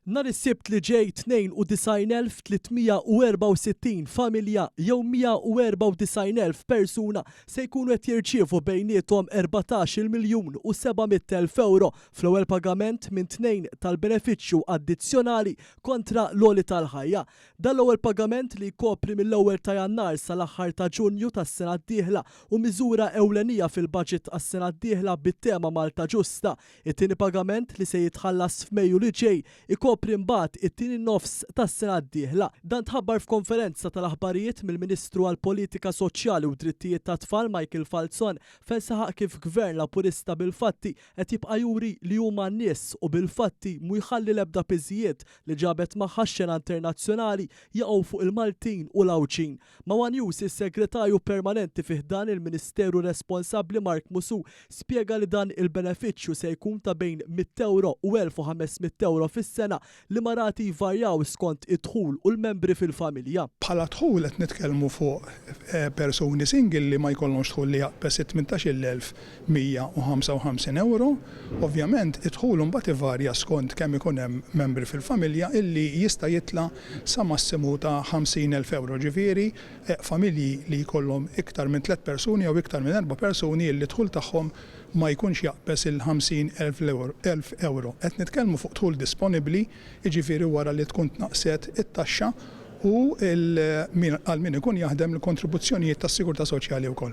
Nhar is-Sibt li ġej 92,364 familja jew 194,000 persuna se jkunu qed jirċievu bejniethom 14-il miljun u 700,000 ewro fl-ewwel pagament minn tnejn tal-benefiċċju addizzjonali kontra l-għoli tal-ħajja. Dan l-ewwel pagament li jkopri mill-ewwel ta' Jannar sal-aħħar ta' Ġunju tas-sena d-dieħla hu miżura ewlenija fil-baġit għas-sena d-dieħla bit-tema Malta Ġusta. It-tieni pagament li se jitħallas f'Mejju li ġej ikopri mbagħad it-tieni nofs tas-sena d-dieħla. Dan tħabbar f'konferenza tal-aħbarijiet mill-Ministru għall-Politika Soċjali u Drittijiet tat-Tfal Michael Falzon fejn saħaq kif Gvern Laburista bil-fatti qed jibqa' juri li hu man-nies u bil-fatti mhu jħalli l-ebda piżijiet li ġabet magħha x-xena internazzjonali jaqgħu fuq il-Maltin u l-Għawdxin. Ma' one News, is-Segretarju Permanenti fi ħdan il-Ministeru responsabbli Mark Musù spjega li dan il-benefiċċju se jkun ta' bejn 100 ewro u 1,500 ewro fis-sena liema rati jvarjaw skont id-dħul u l-membri fil-familja. Bħala dħul qed nitkellmu fuq persuni single li ma jkollhomx dħul li jaqbeż it-18,155 ewro. Ovvjament id-dħul imbagħad ivarja skont kemm ikun hemm membri fil-familja illi jista' jitla' sa massimu ta' 50,000 ewro, ġifieri familji li jkollhom iktar minn tlett persuni jew iktar minn erba' persuni li d-dħul tagħhom ma jkunx jaqbeż il-50,000 ewro. Qed nitkellmu fuq dħul disponibbli, jiġifieri wara li tkun tnaqqset it-taxxa u għal min ikun jaħdem l-kontribuzzjonijiet tas-sigurtà soċjali wkoll.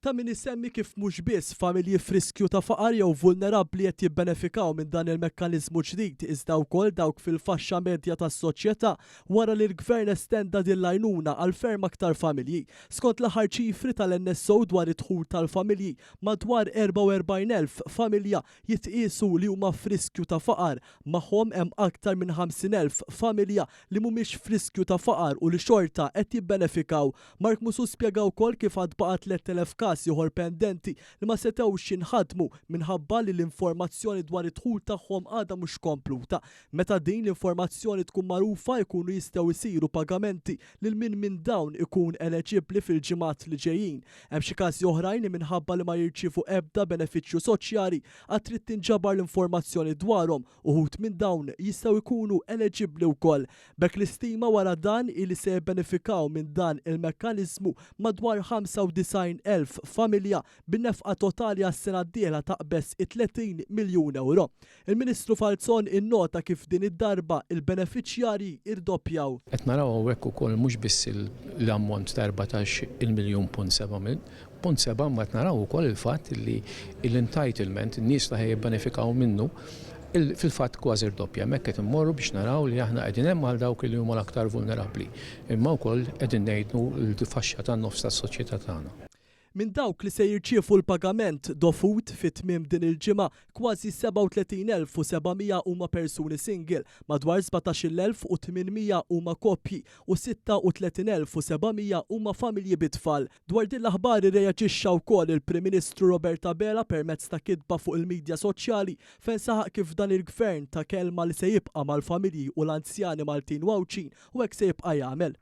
Ta' min isemmi kif mhux biss familji f'riskju ta' faqar jew vulnerabbli qed jibbenefikaw minn dan il-mekkaniżmu ġdid iżda wkoll dawk fil-faxxa medja tas-soċjetà wara li l-Gvern estenda din l-għajnuna għal ferm aktar familji. Skont l-aħħar ċifri tal-NSO dwar id-dħul tal-familji, madwar 44,000 familja jitqiesu li huma f'riskju ta' faqar, magħhom hemm aktar minn 50,000 familja li mhumiex f'riskju ta' faqar u li xorta qed jibbenefikaw. Mark Musù spjega wkoll kif għad baqa' 3,000 każ ieħor pendenti li ma setgħux jinħadmu minħabba li l-informazzjoni dwar id-dħul tagħhom għadha mhux kompluta. Meta din l-informazzjoni tkun magħrufa jkunu jistgħu jsiru pagamenti lil min minn dawn ikun eleġibbli fil-ġimgħat li ġejjin. Hemm xi każi oħrajn li minħabba li ma jirċievu ebda benefiċċju soċjali għad trid tinġabar l-informazzjoni dwarhom Uħud minn dawn jistgħu jkunu eleġibbli wkoll. B'hekk l-istima wara dan hi li se jibbenefikaw minn dan il-mekkaniżmu madwar 95,000 familja bin-nefqa totali għas-sena d-dieħla taqbeż it-30 miljun ewro. Il-Ministru Falzon innota kif din id-darba il-benefiċjarji irdoppjaw. Qed naraw hawnhekk ukoll mhux biss l-ammont ta' 14-il miljun punt seba' Punt 7, imma qed naraw ukoll il-fatt li l-entitlement, in-nies li ħa jibbenefikaw minnu, fil-fatt kważi rdoppja. Hemmhekk qed immorru biex naraw li aħna qegħdin hemm għal dawk li huma l-aktar vulnerabbli, imma wkoll qegħdin ngħinu l-faxxa tan-nofs tas-soċjetà tagħna. Minn dawk li se jirċievu l-pagament dovut fi tmiem din il-ġimgħa, kważi 37,700 huma persuni single, madwar 17,800 huma koppji u 36,700 huma familji bit-tfal. Dwar din l-aħbar irreaġixxa wkoll il-Prim Ministru Robert Abela permezz ta' kitba fuq il-midja soċjali fejn saħaq kif dan il-Gvern ta kelma li se jibqa' mal-familji u l-anzjani Maltin u Għawdxin u hekk se jibqa' jagħmel.